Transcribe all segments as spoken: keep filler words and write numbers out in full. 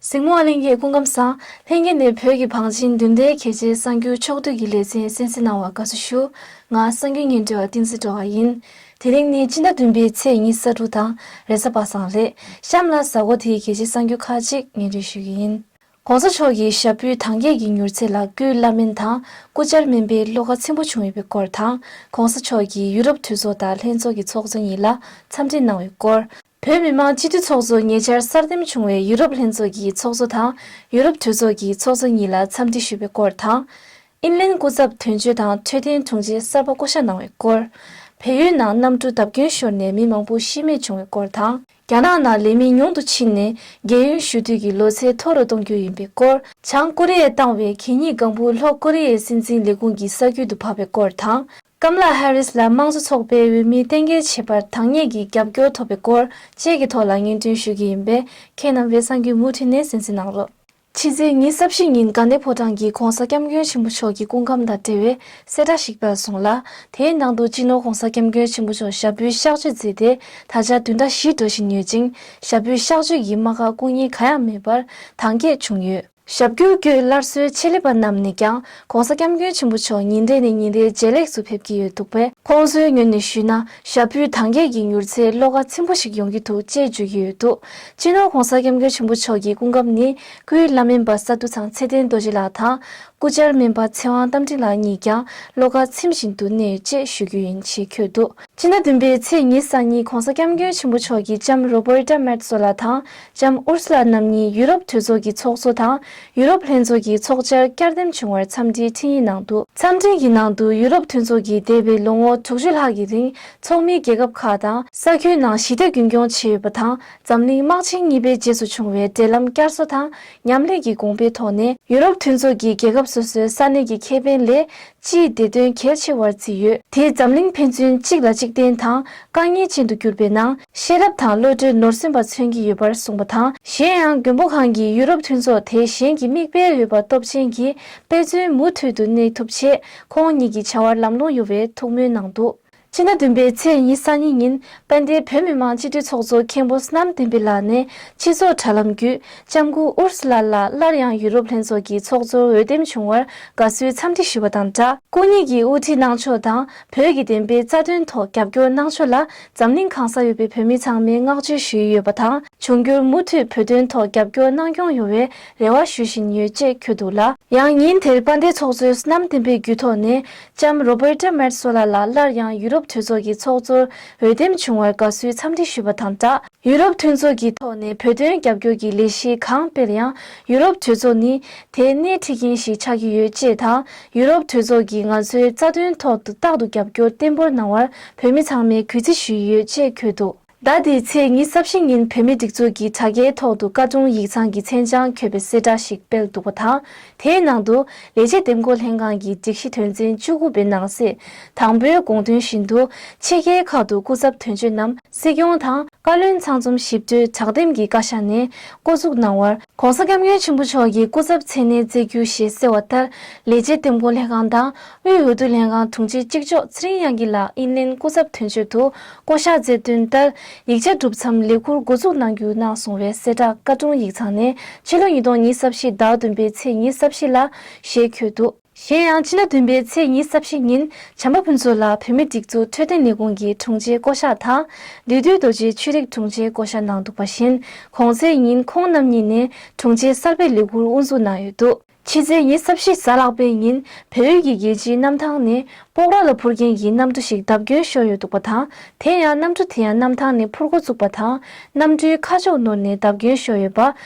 གཟིགས་མོ་བ་ལྷན་རྒྱས་སྐུ་ཁམས་བཟང་། ལྷན་རྒྱས་ནས་བོད་ཀྱི་བང་ཆེན་བདུན་ཟླའི་གལ་ཆེའི་གསར་འགྱུར་ཕྱོགས་བསྡུས་ཀྱི་ལེ་ཚན་གསན་གཟིགས་གནང་བར་དགའ་བསུ་ཞུ། ང་གསར་འགྱུར་སྙན་སྒྲོན་པ་བསྟན་འཛིན་སྒྲོལ་དཀར་ཡིན། དེ་རིང་ནི་སྤྱི་ཟླ་བདུན་པའི་ཚེས་ཉི་ཤུ་རྩ་དྲུག་དང་རེས་གཟའ་པ་སངས་རེད། གཤམ་ལ་གཟའ་འཁོར་དེའི་གལ་ཆེའི་གསར་འགྱུར་ཁག་ཅིག་སྙན་སྒྲོན་ཞུ་གི་ཡིན། ༸གོང་ས་མཆོག་གིས་ཞབས་པུས་དྭངས་སྐྱེད་ཀྱི་མྱུར་ཚད་ལ་སྐུའི་བླ་སྨན་དང་སྐུ་བཅར་སྨན་པའི་བློ་ཁ་ཚིམ་པོ་བྱུང་ཡོད་པའི་སྐོར་དང་། ༸གོང་ས་མཆོག་གིས་ཡུ་རོབ་འཐུས་ཚོགས་དང་ལྷན་ཚོགས་ཀྱི་ཚོགས་གཙོ་གཉིས་ལ་འཚམས་འདྲི་གནང་བའི་སྐོར། བོད་མི་མང་སྤྱི་འཐུས་ཚོགས་གཙོ་ཉེ་ཆར་གསར་འདེམས་བྱུང་བའི་ཡུ་རོབ་ལྷན་ཚོགས་ཀྱི་ཚོགས་གཙོ་དང་ཡུ་རོབ་གྲོས་ཚོགས་ཀྱི་ཚོགས་གཙོ་གཉིས་ལ་འཚམས་འདྲི་ཞུས་པའི་སྐོར་དང་། ཨིན་ལན་སྐུ་ཚབ་དོན་གཅོད་དང་འཕྲོད་བསྟེན་དྲུང་ཆེ་གསར་པ་བསྐོ་བཞག་གནང་བའི་སྐོར། བལ་ཡུལ་ནང་གནམ་གྲུ་བརྡབ་སྐྱོན་ཤོར་ནས་མི་མང་པོ་ཤི་རྨས་བྱུང་བའི་སྐོར་དང་། རྒྱ་ནག་ནང་ལས་མི་ཉུང་དུ་ཕྱིན་ནས་རྒས་ཡོལ་ཞུ་དུས་ཀྱི་ལོ་ཚད་མཐོ་རུ་གཏོང་རྒྱུ་ཡིན་པའི་སྐོར། བྱང་ཀོ་རི་ཡས་བཏང་བའི་གད་སྙིགས་ལྒང་བུ་ལྷོ་ཀོ་རི་ཡའི་སྲིད་འཛིན་ལས་ཁུངས་ཀྱི་ས་ཁུལ་དུ་འཕགས་པའི་སྐོར་དང་། ཀམ་ལ་ཧེ་རིས་ལ་དམངས་གཙོ་ཚོགས་པའི་འོས་མི་གཏན་འཁེལ་བྱེད་པར་དྲང་གནས་ཀྱི་རྒྱབ་སྐྱོར་ཐོབ་པའི་སྐོར་བཅས་ཀྱི་ཐོག་ལ་སྙན་སྒྲོན་ཞུ་གི་ཡིན་པས། ཁྱེད་རྣམ་པས་གསར་འགྱུར་མུ་མཐུད་ནས་གསན་གཟིགས་གནང་རོགས། ཕྱི་ཚེས་ཉི་ཤུ་རྩ་བཞི་ཉིན་དགའ་ལྡན་ཕོ་བྲང་གི་༸གོང་ས་༸སྐྱབས་མགོན་ཆེན་པོ་མཆོག་གི་སྐུ་ཁམས་དང་འབྲེལ་བའི་གསལ་བསྒྲགས་ཤིག་སྤེལ་སོང་ལ། དེའི་ནང་དུ་སྤྱི་ནོར་༸གོང་ས་༸སྐྱབས་མགོན་ཆེན་པོ་མཆོག་ཞབས་པུས་གཤགས་བཅོས་མཛད་དེ་ད་ཆ་བདུན་ཕྲག་བཞི་འགྲོ་བཞིན་ཡོད་ཅིང་། ཞབས་པུས་གཤགས་བཅོས་ཀྱི་རྨ་ཁ་སྐུ་ཉིད་གང་ཡང་མེད་པར་དྭངས་སྐྱེད་བྱུང་ཡོད། ཞབས་སྐྱོར་བསྐྱོད་སླར་གསོའི་ཆེད་ལས་པ་རྣམས་ནས་ཀྱང་༸གོང་ས་༸སྐྱབས་མགོན་ཆེན་པོ་མཆོག་ཉིན་རེ་ནས་ཉིན་རེར་ཇེ་ལེགས་སུ་ཕེབས་ཀྱི་ཡོད་འདུག་པས། ཁོང་ཚོའི་ངོས་ནས་ཞུས་ན། ཞབས་པུས་དྭངས་སྐྱེད་ཀྱི་མྱུར་ཚད་བློ་ཁ་ཚིམ་པོ་ཞིག་ཡོང་གི་འདུག་ཅེས་བརྗོད་ཀྱི་ཡོད་འདུག་སྤྱི་ནོར་༸གོང་ས་༸སྐྱབས་མགོན་ཆེན་པོ་མཆོག་གི་སྐུ་ཁམས་ནི་སྐུའི་བླ་སྨན་པ་ས་འདུ་ཚང་ཚེ་བརྟན་རྡོ་རྗེ་ལགས་དང་། སྐུ་བཅར་སྨན་པ་ཚེ་དབང་རྟ་མགྲིན་ལགས་གཉིས་ཀྱང་བློ་ཁ་ཚིམ་བཞིན་དུ་གནས་ཡོད་ཅེས་ཞུ་རྒྱུ་ཡིན་ཞེས་འཁོད་འདུག་སྤྱི་ཟླ་བདུན་པའི་ཚེས་ཉི་ཤུ་རྩ་གཉིས་༸གོང་ས་༸སྐྱབས་མགོན་ཆེན་པོ་མཆོག་གིས་ལྕམ་རོ་བར་ཏ་མེ་ཙོ་ལ་དང་ལྕམ་ཨུར་སུ་ལ་རྣམ་གཉིས་ཡུ་རོབ་གྲོས་ཚོགས་ཀྱི་ཚོགས་གཙོ་དང་ཡུ་རོབ་ལྷན་ཚོགས་ཀྱི་ཚོགས་བཅར་བསྐྱར་འདེམས་བྱུང་བར་འཚམས་འདྲིའི་འཕྲིན་ཡིག་གནང་འདུག་འཚམས་འཕྲིན་གྱི་ནང་དུ་ཡུ་རོབ་མཐུན་ཚོགས་ཀྱིས་འདས་པའི་ལོ་ངོ་དྲུག་ཅུ་ལྷག་གི་རིང་ཚོགས་མིའི་རྒྱལ་ཁབ་ཁག་དང་ས་ཁུལ་ནང་ཞི་བདེ་རྒྱུན་སྐྱོང་བྱས་ཡོད་པ་དང་། འཛམ་གླིང་དམག་ཆེན་གཉིས་པའི་རྗེས་སུ་བྱུང་བའི་འབྲེལ་ལམ་བསྐྱར་གསོ་དང་མཉམ་ལས་ཀྱི་དགོངས་པའི་ཐོག་ནས་ཡུ་རོབ་མཐུན་ཚོགས་ཀྱིས་རྒྱལ་ཁབ་སོ་སོའི་ས་གནས་ཀྱི་ཁེ་ཕན་ལས། སྤྱིའི་བདེ་དོན་གལ་ཆེ་བར་བརྩིས་ཡོད། དེས་འཛམ་གླིང་ཕན་ཚུན་གཅིག་ལ་གཅིག་བརྟེན་དང་དཀའ་ངལ་ཅན་དུ་གྱུར་པའི་ནང་ཤེས་རབ་དང་བློ་གྲོས་ནོར་སོན་པ་མཚོན་གྱི་ཡོད་པར་གསུངས་པ་དང་། གཞན་ཡང་མགོན་པོ་གང་གིས་ཡུ་རོབ་མཐུན་ཚོགས་དེ་གཞན་གྱི་མིག་དཔེ་འོས་པ་སྟོབས་ཆེན་གྱི་དཔེ་མཚོན་མུ་མཐུད་དུ་གནས་ཐུབ་ཆེད་ཁོང་ཉིད་ཀྱི་བྱ་བར་ལམ་ལྷོང་ཡོང་བའི་ཐུགས་སྨོན་གནང་འདུག་སྤྱི་ཟླ་བདུན་པའི་ཚེས་ཉི་ཤུ་རྩ་གཉིས་ཉིན་དཔལ་ལྡན་བོད་མི་མང་སྤྱི་འཐུས་ཚོགས་གཙོ་མཁན་པོ་བསོད་ནམས་བསྟན་འཕེལ་ལགས་ནས་སྤྱི་ཚོགས་དྲ་ལམ་བརྒྱུད་ལྕམ་སྐུ་ཨུར་སུ་ལ་ལགས་སླར་ཡང་ཡུ་རོབ་ལྷན་ཚོགས་ཀྱི་ཚོགས་གཙོར་འོས་འདེམས་བྱུང་བར་དགའ་བསུའི་འཚམས་འདྲི་ཞུས་པ་དང་སྦྲགས། སྐུ་ཉིད་ཀྱིས་དབུ་ཁྲིད་གནང་ཕྱོགས་དང་བོད་ཀྱི་བདེན་པའི་རྩ་དོན་ཐོག་རྒྱབ་སྐྱོར་གནང་ཕྱོགས་ལ་འཛམ་གླིང་གང་སར་ཡོད་པའི་བོད་མི་ཚང་མས་བསྔགས་བརྗོད་ཞུ་ཡི་ཡོད་པ་དང་། འབྱུང་འགྱུར་མུ་མཐུད་བོད་དོན་ཐོག་རྒྱབ་སྐྱོར་གནང་སྐྱོང་ཡོང་བའི་རེ་བ་ཞུ་བཞིན་ཡོད་ཅེས་འཁོད་འདུག་ལ། ཡང་ཉིན་དེར་དཔལ་ལྡན་ཚོགས་གཙོས་བསོད་ནམས་བསྟན་འཕེལ་བརྒྱུད་ཐོག་ནས་ལྕམ་རོ་བར་ཏ་མེ་ཙོ་ལ་ལགས་སླར་ཡང་ཡུ་རོབ་གྲོས་ཚོགས་ཀྱི་ཚོགས་གཙོར་འོས་འདེམས་བྱུང་བར་དགའ་བསུའི་འཚམས་འདྲི་ཞུས་པ་དང་སྦྲགས། ཡུ་རོབ་མཐུན་ཚོགས་ཀྱི་ཐོག་ནས་བོད་དོན་རྒྱབ་སྐྱོར་གྱི་ལས་གཞི་གང་སྤེལ་ཡང་ཡུ་རོབ་གྲོས་ཚོགས་ནི་དེ་སྣེ་ཁྲིད་མཁན་ཞིག་ཆགས་ཀྱི་ཡོད་ཅེས་དང་། ཡུ་རོབ་གྲོས་ཚོགས་ཀྱིས་ང་ཚོའི་རྩ་དོན་ཐོག་ཏུ་རྟག་ཏུ་རྒྱབ་སྐྱོར་བརྟན་པོར་གནང་བར་བོད་མི་ཚང་མས་གུས་བརྩི་ཞུ་ཡི་ཡོད་ཅེས་འཁོད་འདུག་ཟླ་འདིའི་ཚེས་ཉི་ཤུ་རྩ་བཞི་ཉིན་བོད་མིའི་སྒྲིག་འཛུགས་ཀྱི་དྲ་རྒྱའི་ཐོག་ཏུ་བཀའ་དྲུང་ཡིག་ཚང་གི་མཚན་བྱང་འཁོད་པའི་གསལ་བསྒྲགས་ཤིག་སྤེལ་འདུག་པ་དང་། དེའི་ནང་དུ་ལས་བྱེད་འདེམས་བསྐོ་ལྷན་ཁང་གི་སྒྲིག་གཞི་དོན་ཚན་བཅུ་དགུ་པའི་ནང་གསེས་དང་པོའི་དགོངས་དོན་བཞིན་དུ་ཕྱི་རྒྱལ་ཁག་ཏུ་སྐུ་ཚབ་དོན་གཅོད་རྣམས་སྲིད་སྐྱོང་དང་བཀའ་བློན་ཚང་འཛོམས་ཞིབ་གྲོས་དྲག་འདེམས་ཀྱི་བཀའ་ཤག་ནས་བསྐོ་འཛུགས་གནང་བར། ༸གོང་ས་༸སྐྱབས་མགོན་ཆེན་པོ་མཆོག་གིས་སྐུ་ཚབ་མཚན་གནས་བསྩལ་རྒྱུ་ཞེས་གསལ་བ་ལྟར། ལས་བྱེད་འདེམས་བསྐོ་ལྷན་ཁང་དང་དབུས་འོས་བསྡུ་ལྷན་ཁང་དྲུང་ཆེ་གཅིག་ལྕོགས་ཚེ་རིང་དབྱངས་སྐྱིད་ལགས་ཨིན་ལན་སྐུ་ཚབ་དོན་གཅོད་དུ་བསྐོ་གཞག་མཛད་དོན་ལྟར། ཡིག་ཆ་གྲུབ་མཚམས་ལས་འཁུར་འགོ་འཛུགས་གནང་རྒྱུ་གནང་སོང་བའི་གསལ་བསྒྲགས་བཀའ་དྲུང་ཡིག་ཚང་ནས་ཕྱི་ལོ་ཉིས་སྟོང་ཉི་ཤུ་རྩ་བཞི་ཟླ་བདུན་པའི་ཚེས་ཉི་ཤུ་རྩ་བཞི་ལ་ཞེས་འཁོད་འདུག་གཞན་ཡང་སྤྱི་ཟླ་བདུན་པའི་ཚེས་ཉི་ཤུ་རྩ་བཞི་ཉིན་བྱམས་པ་ཕུན་ཚོགས་ལགས་བོད་མིའི་སྒྲིག་འཛུགས་འཕྲོད་བསྟེན་ལས་ཁུངས་ཀྱི་དྲུང་ཆེ་བསྐོ་གཞག་དང་། བདུད་འདུལ་རྡོ་རྗེ་ཆོས་རིག་དྲུང་ཆེ་བསྐོ་གཞག་གནང་འདུག་པ་བཞིན། གོང་ཚེས་ཉིན་ཁོང་རྣམ་གཉིས་ནས་དྲུང་ཆེ་གསར་པའི་ལས་འཁུར་དབུ་འཛུགས་གནང་ཡོད་འདུག་ཕྱི་ཚེས་ཉི་ཤུ་རྩ་བཞི་གཟའ་ལྷག་པའི་ཉིན་བལ་ཡུལ་གྱི་རྒྱལ་སྤྱིའི་གནམ་ཐང་ནས་སྤོག་ར་ལ་འཕུར་མཁན་གྱི་གནམ་གྲུ་ཞིག་བརྡབ་སྐྱོན་ཤོར་ཡོད་འདུག་པ་དང་། དེ་ཡང་གནམ་གྲུ་དེ་ཡང་གནམ་ཐང་ནས་འཕུར་འགོ་བཙུགས་པ་དང་། གནམ་གྲུའི་ཁ་ཕྱོགས་ནོར་ནས་བརྡབ་སྐྱོན་ཤོར་ཡོད་པ་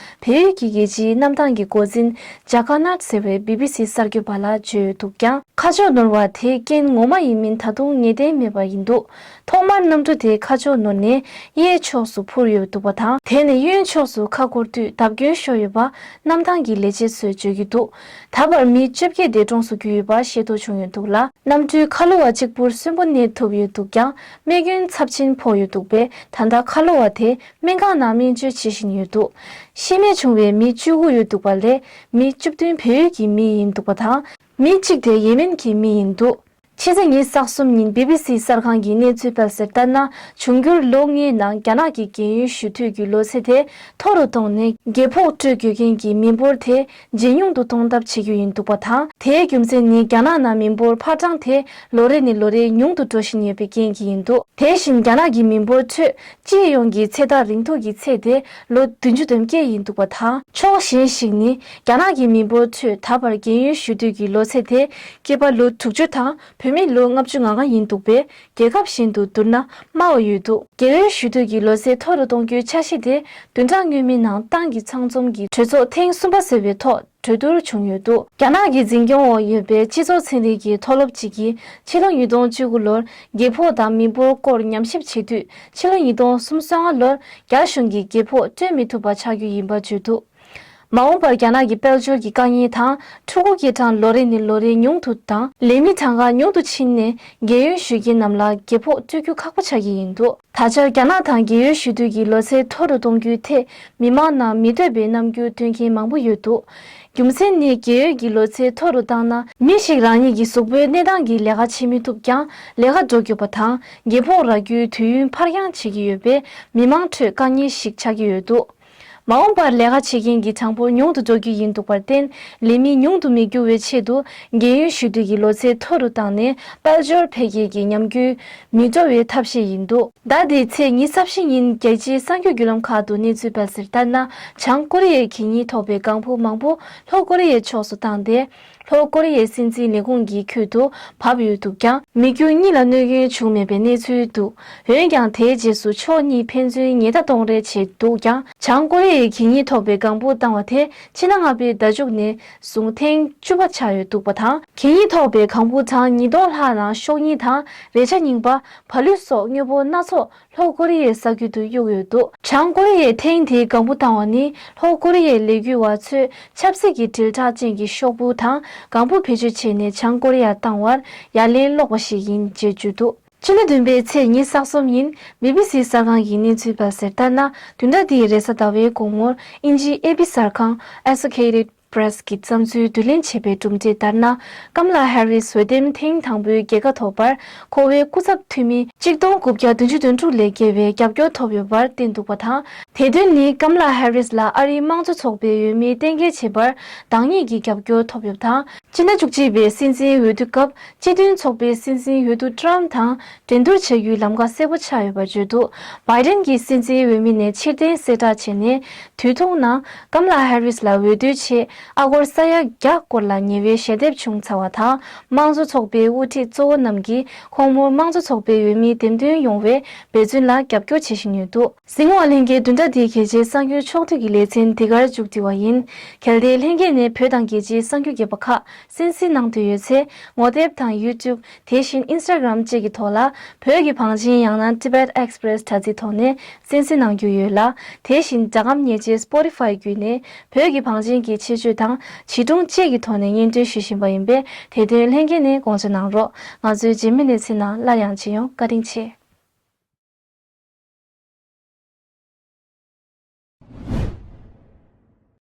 བལ་ཡུལ་གྱི་རྒྱལ་སྤྱིའི་གནམ་ཐང་གི་འགོ་འཛིན་ཇ་ཀ་ནཱཐ་ཟེར་བའི་བི་བི་སི་གསར་འགོད་པ་ལ་བརྗོད་ཡོད་འདུག་ཀྱང་། ཁ་ཕྱོགས་ནོར་བ་དེ་རྐྱེན་ངོ་མ་ཡིན་མིན་ད་དུང་ངེས་གཏན་མེད་པ་ཡིན་འདུག་ཐོག་མར་གནམ་གྲུ་དེ་ཁ་ཕྱོགས་ནོར་ནས་གཡས་ཕྱོགས་སུ་འཕུར་ཡོད་འདུག་པ་དང་། དེ་ནས་གཡོན་ཕྱོགས་སུ་ཁ་འཁོར་དུས་བརྡབ་སྐྱོན་ཤོར་ཡོད་པ་གནམ་ཐང་གི་ལས་བྱེད་ཚོས་བརྗོད་ཀྱི་འདུག་ད་བར་མི་བཅོ་བརྒྱད་འདས་གྲོངས་སུ་གྱུར་ཡོད་པ་ཤེས་རྟོགས་བྱུང་ཡོད་འདུག་ལ། གནམ་གྲུའི་ཁ་ལོ་བ་གཅིག་པུར་གསོན་པོ་གནས་ཐུབ་ཡོད་འདུག་ཀྱང་། རྨས་སྐྱོན་ཚབས་ཆེན་ཕོག་ཡོད་འདུག་པས། ད་ལྟ་ཁ་ལོ་བ་དེ་སྨན་ཁང་ནང་སྨན་བཅོས་བྱེད་བཞིན་ཡོད་འདུག་ཤི་རྨས་བྱུང་བའི་མི་བཅུ་དགུ་ཡོད་འདུག་པ་ལས། མི་བཅུ་བདུན་བལ་ཡུལ་གྱི་མི་ཡིན་འདུག་པ་དང་། མི་གཅིག་དེ་ཡེ་མེན་གྱི་མི་ཡིན་འདུག་ཕྱི་ཚེས་ཉི་ཤུ་རྩ་གསུམ་ཉིན་བི་བི་སི་གསར་ཁང་གི་གནས་ཚུལ་སྤེལ་གསལ་ལྟར་ན། འབྱུང་འགྱུར་ལོ་ལྔའི་ནང་རྒྱ་ནག་གི་རྒས་ཡོལ་ཞུ་དུས་ཀྱི་ལོ་ཚད་དེ་མཐོ་རུ་གཏོང་ནས། རྒས་ཕོགས་སྤྲོད་དགོས་མཁན་གྱི་མི་འབོར་དེ་ཇེ་ཉུང་དུ་གཏོང་ཐབས་བྱེད་རྒྱུ་ཡིན་འདུག་པ་དང་། དེའི་རྒྱུ་མཚན་ནི་རྒྱ་ནག་ནང་མི་འབོར་འཕར་གྲངས་དེ་ལོ་རེ་ནས་ལོ་རེ་ཉུང་དུ་འགྲོ་བཞིན་ཡོད་པའི་རྐྱེན་གྱིས་ཡིན་འདུག་དེ་བཞིན་རྒྱ་ནག་གི་མི་འབོར་ཁྲོད་སྤྱི་ཡོངས་ཀྱི་ཚེ་ཐག་རིང་ཐུང་གི་ཚད་དེ་ལོ་བདུན་ཅུ་དོན་བརྒྱད་ཡིན་འདུག་པ་དང་། ཕྱོགས་གཞན་ཞིག་ནི། རྒྱ་ནག་གི་མི་འབོར་ཁྲོད་ད་བར་རྒས་ཡོལ་ཞུ་དུས་ཀྱི་ལོ་ཚད་དེ་སྐྱེས་པ་ལོ་དྲུག་ཅུ་དང་བུད་མེད་ལོ་ལྔ་བཅུ་ང་ལྔ་ཡིན་འདུག་པས། རྒྱལ་ཁབ་གཞན་དུ་བསྡུར་ན་དམའ་བ་ཡོད་འདུག་རྒས་ཡོལ་ཞུ་དུས་ཀྱི་ལོ་ཚད་མཐོ་རུ་གཏོང་རྒྱུའི་འཆར་གཞི་དེ་བདུན་ཕྲག་སྔོན་མའི་ནང་ཏང་གི་ཚང་འཛོམས་ཀྱི་གྲོས་ཚོགས་ཐེངས་གསུམ་པ་ཟེར་བའི་ཐོག་གྲོས་བསྡུར་བྱུང་ཡོད་འདུག་རྒྱ་ནག་གི་འཛིན་སྐྱོང་འོག་ཡོད་པའི་སྤྱི་ཚོགས་ཚན་རིག་གི་མཐོ་སློབ་ཅིག་གིས་ཕྱི་ལོ་ཉིས་སྟོང་བཅུ་དགུ་ལོར་རྒས་ཕོགས་དང་མི་འབོར་སྐོར་ཉམས་ཞིབ་བྱེད་དུས། ཕྱི་ལོ་ཉིས་སྟོང་སུམ་ཅུ་སོ་ལྔ་ལོར་རྒྱ་གཞུང་གིས་རྒས་ཕོགས་སྤྲོད་མི་ཐུབ་པ་ཆགས་རྒྱུ་ཡིན་པར་བརྗོད་འདུག་མ་འོངས་པར་རྒྱ་ནག་གི་དཔལ་འབྱོར་གྱི་དཀའ་ངལ་དང་ཕྲུ་གུ་སྐྱེ་གྲངས་ལོ་རེ་ནས་ལོ་རེ་ཉུང་དུ་དང་ལས་མི་གྲངས་ཀ་ཉུང་དུ་ཕྱིན་ནས་རྒས་ཡོལ་ཞུ་མཁན་རྣམས་ལ་རྒས་ཕོགས་སྤྲོད་རྒྱུ་ཁག་པོ་ཆགས་ཀྱི་ཡིན་འདུག་ད་ཆར་རྒྱ་ནག་དང་རྒས་ཡོལ་ཞུ་དུས་ཀྱི་ལོ་ཚད་མཐོ་རུ་གཏོང་རྒྱུའི་ཐད་མི་མང་ནང་མི་འདོད་པའི་རྣམ་འགྱུར་སྟོན་མཁན་མང་པོ་ཡོད་འདུག་རྒྱུ་མཚན་ནི་རྒས་ཡོལ་གྱི་ལོ་ཚད་མཐོ་རུ་བཏང་ན། མི་ཞིག་རང་ཉིད་ཀྱི་གཟུགས་པོའི་གནས་སྟངས་ཀྱིས་ལས་ཀ་བྱེད་མི་ཐུབ་ཀྱང་ལས་ཀ་འགྲོ་སྐྱོད་པ་དང་རྒས་ཕོགས་རག་རྒྱུའི་དུས་ཡུན་འཕར་འགྱངས་བྱེད་ཀྱི་ཡོད་པས་མི་མང་ཁྲོད་དཀའ་ངལ་ཞིག་ཆགས་ཀྱི་ཡོད་འདུག་མ་འོངས་པར་ལས་ཀ་བྱེད་མཁན་གྱི་གྲངས་འབོར་ཉུང་དུ་འགྲོ་རྒྱུ་ཡིན་འདུག་པར་བརྟེན། ལས་མི་ཉུང་དུ་མི་འགྱུར་བའི་ཆེད་དུ་རྒས་ཡོལ་ཞུ་དུས་ཀྱི་ལོ་ཚད་མཐོ་རུ་བཏང་ནས་དཔལ་འབྱོར་འཕེལ་རྒྱས་ཀྱི་ཉམས་རྒུད་མི་འགྲོ་བའི་ཐབས་ཤེས་ཡིན་འདུག་ཟླ་འདིའི་ཚེས་ཉི་ཤུ་རྩ་བཞི་ཉིན་རྒྱལ་སྤྱིའི་གསར་འགྱུར་བརྒྱུད་ལམ་ཁག་ཏུ་གནས་ཚུལ་སྤེལ་གསལ་ལྟར་ན། བྱང་ཀོ་རི་ཡའི་གད་སྙིགས་ཐོགས་པའི་ལྒང་བུ་མང་པོ་ལྷོ་ཀོ་རི་ཡའི་ཕྱོགས་སུ་བཏང་སྟེ། ལྷོ་ཀོ་རི་ཡའི་སྲིད་འཛིན་ལས་ཁུངས་ཀྱི་ཁུལ་དུ་བབས་ཡོད་འདུག་ཀྱང་། མི་རྒྱུ་གཉིས་ལ་གནོད་སྐྱོན་བྱུང་མེད་པའི་གནས་ཚུལ་འདུག་འོན་ཀྱང་། དེའི་རྗེས་སུ་ཕྱོགས་གཉིས་ཕན་ཚུན་ཉེས་ད་གཏོང་རེས་བྱས་འདུག་ཀྱང་། བྱང་ཀོ་རི་ཡའི་གད་སྙིགས་ཐོགས་པའི་ལྒང་བུ་བཏང་བ་དེ་ཕྱི་ཟླ་ལྔ་པའི་ཟླ་མཇུག་ནས་བཟུང་ཐེངས་བཅུ་པ་ཆགས་ཡོད་འདུག་པ་དང་། གད་སྙིགས་ཐོགས་པའི་ལྒང་བུ་གྲངས་ཉིས་སྟོང་ལྷག་ནང་ཤོག་སྙིང་དང་རས་ཆ་རྙིང་པ། བ་ལུད་སོགས་དངོས་པོ་སྣ་ཚོགས་ལྷོ་ཀོ་རི་ཡའི་ས་ཁུལ་དུ་གཡུགས་ཡོད་འདུག་བྱང་ཀོ་རི་ཡས་ཐེངས་འདིའི་ལྒང་བུ་བཏང་བ་ནི། ལྷོ་ཀོ་རི་ཡའི་ལས་འགུལ་བ་ཚོས་ཆབ་སྲིད་ཀྱི་དྲིལ་བསྒྲགས་ཅན་གྱི་ཤོག་བུ་དང་ལྒང་བུ་བེད་སྤྱོད་བྱས་ནས་བྱང་ཀོ་རི་ཡར་བཏང་བར་ཡ་ལན་སློག་པ་ཞིག་ཡིན་ཅེས་བརྗོད་འདུག་ཕྱི་ཟླ་བདུན་པའི་ཚེས་ཉི་ཤུ་རྩ་གསུམ་ཉིན་བི་བི་སི་གསར་ཁང་གིས་གནས་ཚུལ་སྤེལ་གསལ་ལྟར་ན། བདུན་ཕྲག་འདིའི་རེས་གཟའ་ཟླ་བའི་དགོང་མོར་དབྱིན་ཇིའི་ཨེ་པི་གསར་ཁང་Associated Press གི་བརྩམས་ཚུལ་བསྡུ་ལེན་བྱས་པའི་གྲུབ་འབྲས་ལྟར་ན། ཀམ་ལ་ཧེ་རིས་འོས་འདེམས་ཐེངས་དང་པོའི་རྒྱལ་ཁ་ཐོབ་པར་ཁོ་བོའི་སྐུ་ཚབ་འཐུས་མི་གཅིག་སྟོང་དགུ་བརྒྱ་བདུན་ཅུ་དོན་དྲུག་ལས་བརྒལ་བའི་རྒྱབ་སྐྱོར་ཐོབ་ཡོད་པར་བསྟན་འདུག་པ་དང་། དེ་དོན་ནི་ཀམ་ལ་ཧེ་རིས་ལ་ཨ་རིའི་དམངས་གཙོ་ཚོགས་པའི་འོས་མིའི་གཏན་འཁེལ་བྱེད་པར་འདང་ངེས་ཀྱི་རྒྱབ་སྐྱོར་ཐོབ་ཡོད་པ་དང་། སྤྱི་ཟླ་བཅུ་གཅིག་པའི་སྲིད་འཛིན་འོས་བསྡུ་སྐབས་སྤྱི་མཐུན་ཚོགས་པའི་སྲིད་འཛིན་འོས་བསྡུ་ཊརམ་དང་འགྲན་བསྡུར་བྱ་རྒྱུའི་ལམ་ཁ་གསལ་པོ་ཆགས་ཡོད་པར་བརྗོད་འདུག་བྷའི་ཌེན་གྱིས་སྲིད་འཛིན་འོས་མི་ནས་ཕྱིར་འཐེན་གསལ་བསྒྲགས་བྱས་ནས་དུས་ཐུང་ནང་ཀམ་ལ་ཧེ་རིས་ལ་འོས་བསྡུ་ཆེད་ཨ་སྒོར་ས་ཡ་བརྒྱ་སྐོར་ལ་ཉེ་བའི་ཞལ་འདེབས་བྱུང་ཚར་བ་དང་། དམངས་གཙོ་ཚོགས་པའི་དབུ་ཁྲིད་གཙོ་བོ་རྣམས་ཀྱིས་ཁོང་མོར་དམངས་གཙོ་ཚོགས་པའི་འོས་མི་འདེམས་ཐོན་ཡོང་བའི་འབད་བརྩོན་ལ་རྒྱབ་སྐྱོར་བྱེད་བཞིན་ཡོད་འདུག་གཟིགས་ངོ་ལྷན་རྒྱས། བདུན་ཕྲག་འདིའི་གལ་ཆེའི་གསར་འགྱུར་ཕྱོགས་བསྡུས་ཀྱི་ལེ་ཚན་འདི་གར་མཇུག་བསྒྲིལ་བ་ཡིན། གལ་ཏེ་ལྷན་རྒྱས་ནས་བོད་དང་རྒྱལ་སྤྱིའི་གསར་འགྱུར་རྒྱས་པ་ཁག་གསན་གཟིགས་གནང་འདོད་ཡོད་ཚེ། ངོ་དེབ་དང་ཡུ་ཊུབ། དེ་བཞིན་ཨིན་སི་ཊ་གྷི་རམ་བཅས་ཀྱི་ཐོག་ལ་བོད་ཀྱི་བང་ཆེན་ཡང་ན་Tibet Express དྲ་ཚིགས་ཐོག་ནས་གསན་གཟིགས་གནང་རྒྱུ་ཡོད་ལ། དེ་བཞིན་སྒྲ་སྒམ་ཉན་ཆས་Spotify བརྒྱུད་ནས་བོད་ཀྱི་བང་ཆེན་གྱི་ཆེད་བརྗོད་དང་བྱིས་སྒྲུང་བཅས་ཀྱི་ཐོག་ནས་སྙན་སྒྲོན་ཞུ་བཞིན་པ་ཡིན་པས། དེ་དོན་ལྷན་རྒྱས་ནས་དགོངས་འཇགས་གནང་རོགས། ང་ཚོའི་རྗེས་མའི་གནས་ཚུལ་ནང་སླར་ཡང་མཇལ་ཡོང་། བཀའ་དྲིན་ཆེ།